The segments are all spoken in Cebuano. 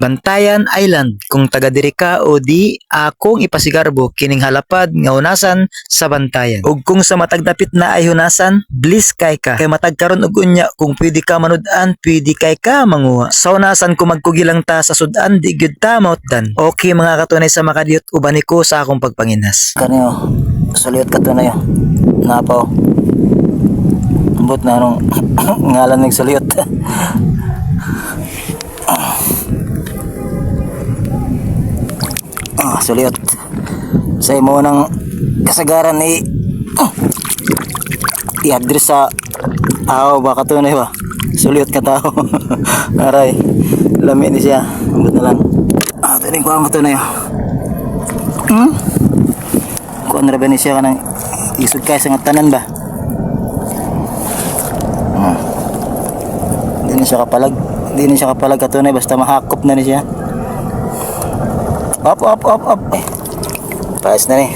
Bantayan Island. Kung taga diri ka o di, akong ipasigarbo kining halapad nga hunasan sa Bantayan. Ug kung sa matag dapit na ay hunasan, bliss kay ka. Kay matag karon ug unya kung pwede ka manud-an, pwede kay ka manguha. Sa hunasan kung magkugi lang ta sa sudan, di gyud ta mautdan. Okay mga katunay, sa makadiyot, uban ko sa akong pagpanginas. Kaniyo, suliyot katunay oh. Napaw. Ambot na anong ngalan ng suliyot. Ah, suliyot. Sa imo ng kasagaran ni i-address sa aw ba katunay ba? Suliyot ka tao. Aray. Lami ni siya. Ambot na lang. Ah, tining ko ang katunay oh. Kuan ra ba ni siya kanang isod kay sa nga tanan ba? Di ni siya kapalag. Di ni siya kapalag katunay basta mahakop na ni siya. Up, up, up, up. Eh, paas na ni.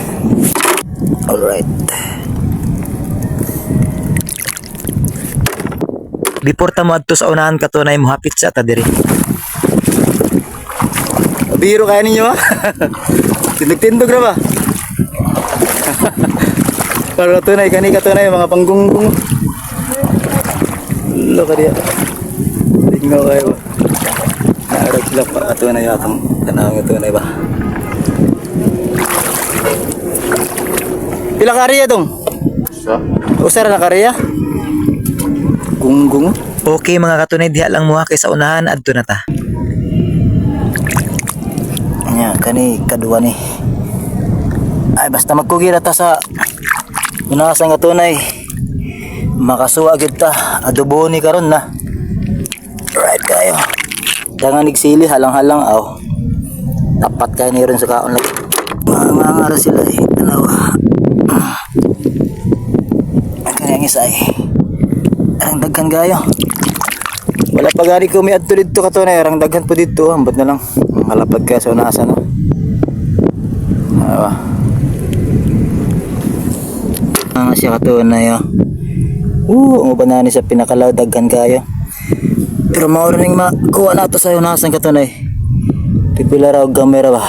Alright. Before ta moadto sa unahan katunay, mohapit sa ta diri. Biro kaya ninyo ah. Tindog-tindog ra ba? Pero katunay, kani katunay, mga panggunggong. Lo ka diya. Tingnan kayo ba? Naarag sila pa katunay atong tanawang katunay ba? Pila ka ariya dong? Sa? Usa ra na kariya? Gunggong. Okay mga katunay, diha lang mo kay sa unahan adto na ta. Nya, kani kaduwa ni. Ay basta magkugi ra ta sa unasan nga tunay. Makasuwa gyud ta, adobo ni karon na. Right kayo. Dangan sili halang-halang aw. Tapat kayo ni ron sa kaon lagi. Mga nga ra sila eh. Tanawa. Ang kanyang isa eh. Arang daghan kayo. Wala pa gani ko may adto didto katunay, arang daghan po didto, ambot na lang. Malapad kaya sa unasan no. Ah. Ah, siya katunay oh. Ang uban na ni sa pinakalaw daghan kayo. Pero mao ning makuha nato sa unasan katunay. Pipila raw gamera ba.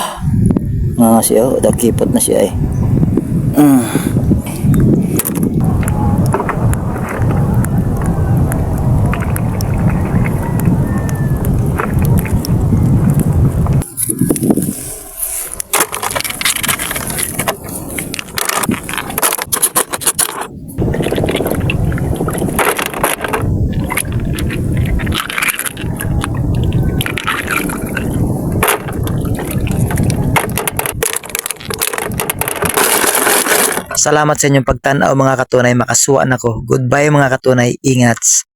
Nga siya, oh, dakipot na siya eh. Salamat sa inyong pagtan-aw mga katunay, makasuwa nako. Goodbye mga katunay, ingats.